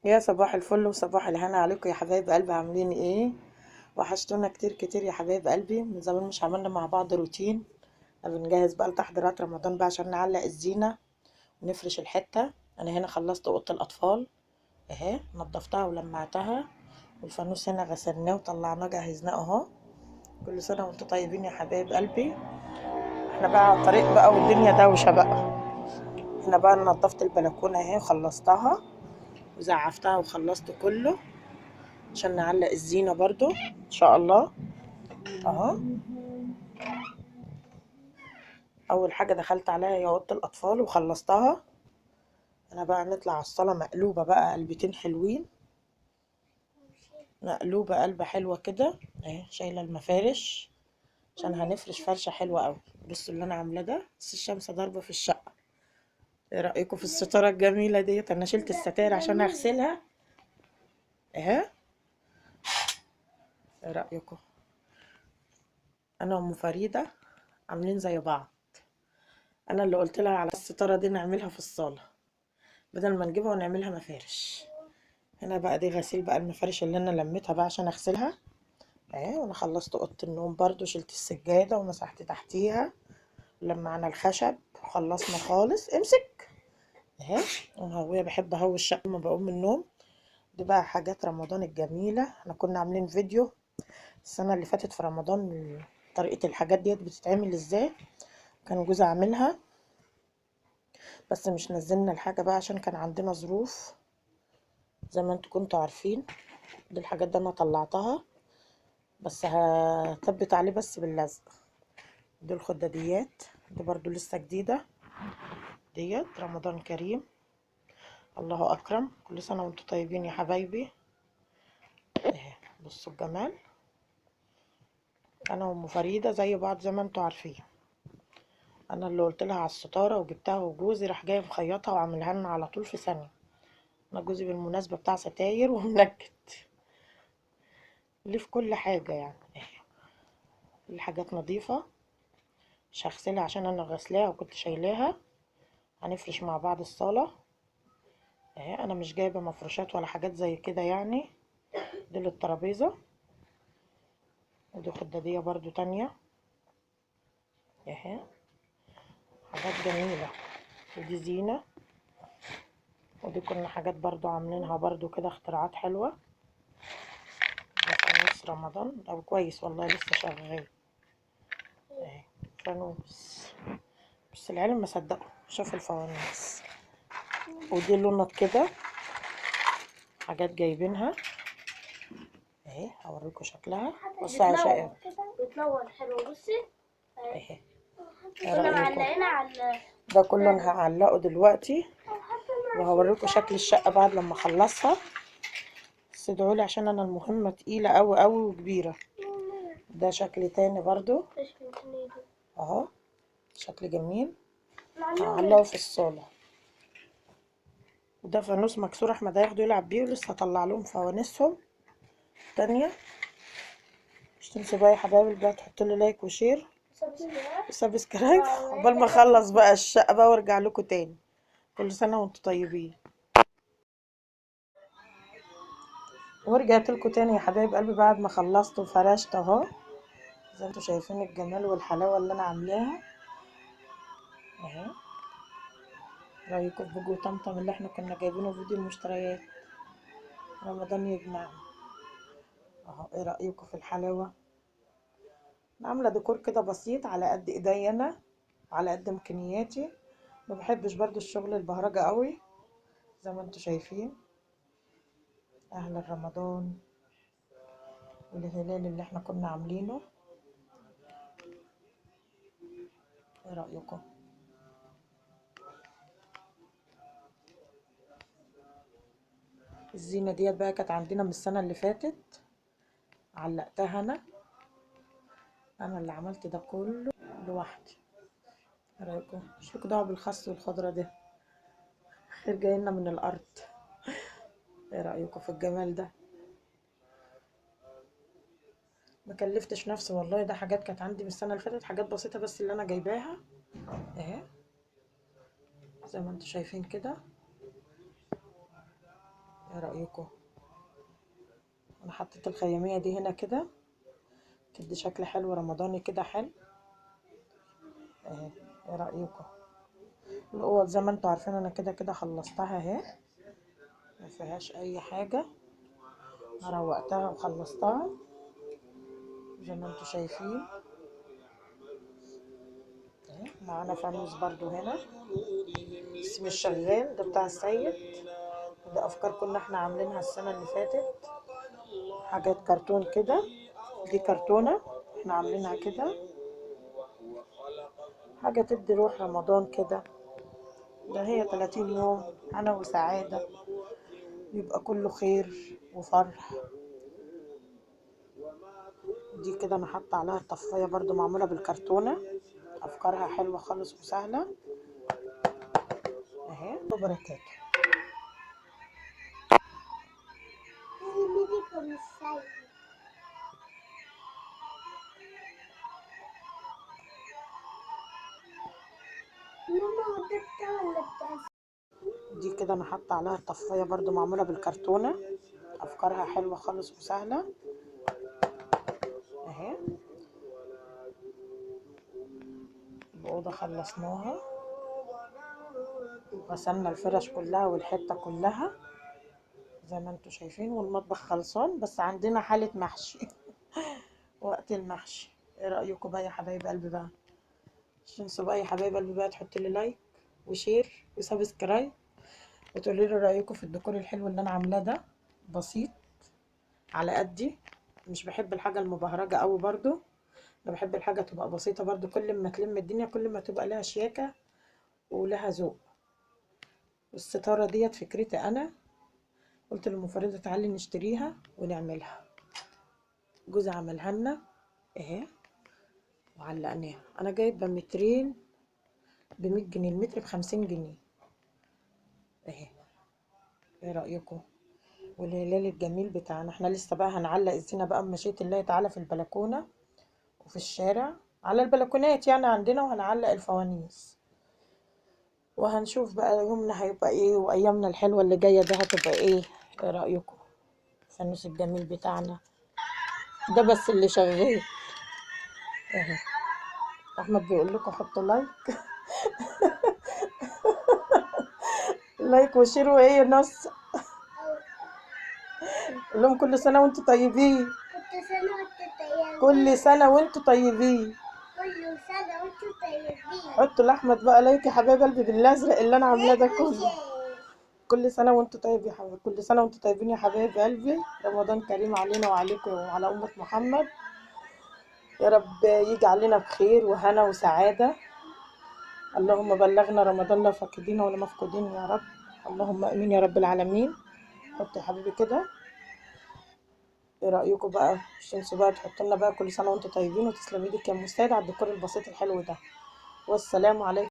يا صباح الفل وصباح الهنا عليكم يا حبايب قلبي، عاملين ايه؟ وحشتونا كتير كتير يا حبايب قلبي. من زمان مش عملنا مع بعض روتين. بنجهز بقى لتحضيرات رمضان بقى عشان نعلق الزينة ونفرش الحتة. انا هنا خلصت اوضة الاطفال اهي، نظفتها ولمعتها، والفانوس هنا غسلناه وطلعناه جهزناه اهو. كل سنة وانتم طيبين يا حبايب قلبي. احنا بقى على الطريق بقى والدنيا دوشة بقى. احنا بقى نظفت البلكونة اهي وخلصتها وزعفتها وخلصت كله عشان نعلق الزينة برضو ان شاء الله اهو. اول حاجة دخلت عليها هي اوضة الاطفال وخلصتها. انا بقى نطلع على الصالة مقلوبة بقى، قلبتين حلوين، مقلوبة قلبة حلوة كده اهي، شايلة المفارش عشان هنفرش فرشة حلوة قوي. بصوا اللي انا عاملاه ده، بس الشمس ضاربة في الشقة. ايه رأيكم في الستارة الجميلة ديت؟ انا شلت الستاير عشان اغسلها اهي. ايه رأيكم؟ انا وام فريدة عاملين زي بعض. انا اللي قلت لها على الستارة دي نعملها في الصالة بدل ما نجيبها ونعملها مفارش. هنا بقى دي غسيل بقى المفارش اللي انا لميتها بقى عشان اغسلها اهي. وانا خلصت اوضة النوم برضو، شلت السجادة ومسحت تحتيها، لمعنا الخشب، خلصنا خالص. امسك اهي. ومهويه، بحب اهوي الشقة لما بقوم من النوم. دي بقى حاجات رمضان الجميلة. احنا كنا عاملين فيديو السنة اللي فاتت في رمضان طريقه الحاجات ديت بتتعمل ازاي، كان جوزي عاملها بس مش نزلنا الحاجة بقى عشان كان عندنا ظروف زي ما انتوا كنتوا عارفين. دي الحاجات دي انا طلعتها بس هثبت عليه بس باللزق. دي الخداديات دي برضو لسه جديدة ديت. رمضان كريم، الله اكرم، كل سنة وانتوا طيبين يا حبايبي. اهي بصوا الجمال. انا وام فريدة زي بعض زي ما انتوا عارفين. انا اللي قلت لها على الستارة وجبتها، وجوزي راح جاي مخيطها وعاملها لنا على طول في ثانية. انا جوزي بالمناسبة بتاع ستاير ومنجد ليه في كل حاجة يعني. اهي الحاجات نظيفة، مش هغسلها عشان انا غسلاها وكنت شايلاها. هنفرش مع بعض الصاله اهي. انا مش جايبه مفروشات ولا حاجات زي كده يعني. دي للترابيزه، ودي خداديه برضو تانية اهي، حاجات جميلة. ودي زينة، ودي كنا حاجات برضو عاملينها برضو كده، اختراعات حلوة. ده فانوس رمضان ده كويس والله، لسه شغال اهي فانوس. بس العيال ما صدقوا شافوا الفوانيس. ودي لونات كده، حاجات جايبينها اهي، هوريكم شكلها. بصوا على شقه بتنور حلو. بصي اهي، كنا معلقينها على ده كله. انا هعلقه دلوقتي وهوريكم شكل الشقة بعد لما اخلصها. بس ادعولي عشان انا المهمة تقيلة قوي قوي وكبيره. ده شكل تاني برضو اهو، شكل جميل، هعلقه في الصاله. وده فانوس مكسور احمد هياخده يلعب بيه، ولسه هطلع لهم فوانيسهم تانية. مش تنسوا بقى يا حبايبي بقى تحطوا لي like و share و subscribe عقبال ما اخلص بقى الشقة بقى وارجع لكم تاني. كل سنة وانتم طيبين. ورجعت لكم تاني يا حبايب قلبي بعد ما خلصت وفرشت اهو، زي ما انتم شايفين الجمال والحلاوه اللي انا عاملاها اهي. رايكم في بوجو طمطم اللي احنا كنا جايبينه في فيديو المشتريات رمضان يجمعنا اهو. ايه رايكم في الحلاوة؟ انا عامله ديكور كده بسيط على قد ايديا انا وعلى قد امكانياتي. ما بحبش برضو الشغل البهرجه قوي زي ما انتم شايفين. اهل رمضان والهلال اللي احنا كنا عاملينه، ايه رايكم؟ الزينة ديت بقى كانت عندنا من السنة اللي فاتت، علقتها انا اللي عملت ده كله لوحدي. ايه رايكم؟ مش لكم دعوه بالخس والخضره ده، خير جاي لنا من الارض. ايه رايكم في الجمال ده؟ ما كلفتش نفسي والله، ده حاجات كانت عندي من السنة اللي فاتت، حاجات بسيطة بس اللي انا جايباها اهي زي ما انتم شايفين كده. ايه رأيكم؟ انا حطيت الخيامية دي هنا كده تدي شكل حلو رمضاني كده حلو اهي. ايه رأيكم؟ الاوض زي ما انتوا عارفين انا كده كده خلصتها اهي، ما فيهاش اي حاجة، انا روقتها وخلصتها زي ما انتوا شايفين. معانا فانوس برضو هنا بس مش شغال، ده بتاع السيد. ده افكار كنا احنا عاملينها السنة اللي فاتت، حاجات كرتون كده، دي كرتونة احنا عاملينها كده، حاجة تدي روح رمضان كده. ده هي 30 يوم انا وسعادة، يبقى كله خير وفرح. دي كده انا حاطه عليها الطفايه برضو معمولة بالكرتونه، افكارها حلوة خالص وسهلة اهي. وبركاته. دي كده انا حاطه عليها الطفايه برضو معمولة بالكرتونه، افكارها حلوة خالص وسهلة اهي. الاوضة خلصناها، غسلنا الفرش كلها والحتة كلها زي ما انتوا شايفين، والمطبخ خلصان، بس عندنا حاله محشي وقت المحشي. ايه رايكم بقى يا حبايب قلبي بقى؟ مش تنسوا بقى يا حبايب قلبي بقى تحطوا لي like و share و subscribe، وتقولوا لي رايكم في الديكور الحلو اللي انا عاملاه ده. بسيط على قدي، مش بحب الحاجة المبهرجه قوي برضو، انا بحب الحاجة تبقى بسيطة برضو، كل ما تلم الدنيا كل ما تبقى لها شياكه ولها ذوق. والستاره ديت فكرتي انا، قلت للمفردة تعالي نشتريها ونعملها، جوزي عملها لنا اهي وعلقناها. انا جايبه مترين ب100 جنيه، المتر ب50 جنيه اهي. ايه رايكم؟ والهلال الجميل بتاعنا، احنا لسه بقى هنعلق الزينة بقى بمشيئة الله تعالى في البلكونه وفي الشارع على البلكونات يعني عندنا، وهنعلق الفوانيس، وهنشوف بقى يومنا هيبقى ايه وايامنا الحلوة اللي جاية ده هتبقى ايه. ايه رايكم؟ الفانوس الجميل بتاعنا ده بس اللي شغال اهي. احمد بيقول لكم حطوا like like و share وايه نص. قول لهم كل سنة وانتم طيبين. كل سنة وانتم طيبين. كل سنة وانتم طيبين. حطوا لاحمد بقى like يا حبايب قلبي بالازرق اللي انا عاملاه ده كله. كل سنة وانتم طيب يا حبايب، كل سنة وانتم طيبين يا حبايب قلبي. رمضان كريم علينا وعليكم وعلى امه محمد، يا رب يجي علينا بخير وهنا وسعادة. اللهم بلغنا رمضان لا فاقدين ولا مفقودين يا رب، اللهم امين يا رب العالمين. حط يا حبيبي كده. ايه رايكم بقى؟ مش تنسوا بقى تحطوا لنا بقى كل سنة وانتم طيبين، وتسلمي ايدك يا ام سيد على الديكور البسيط الحلو ده. والسلام عليكم.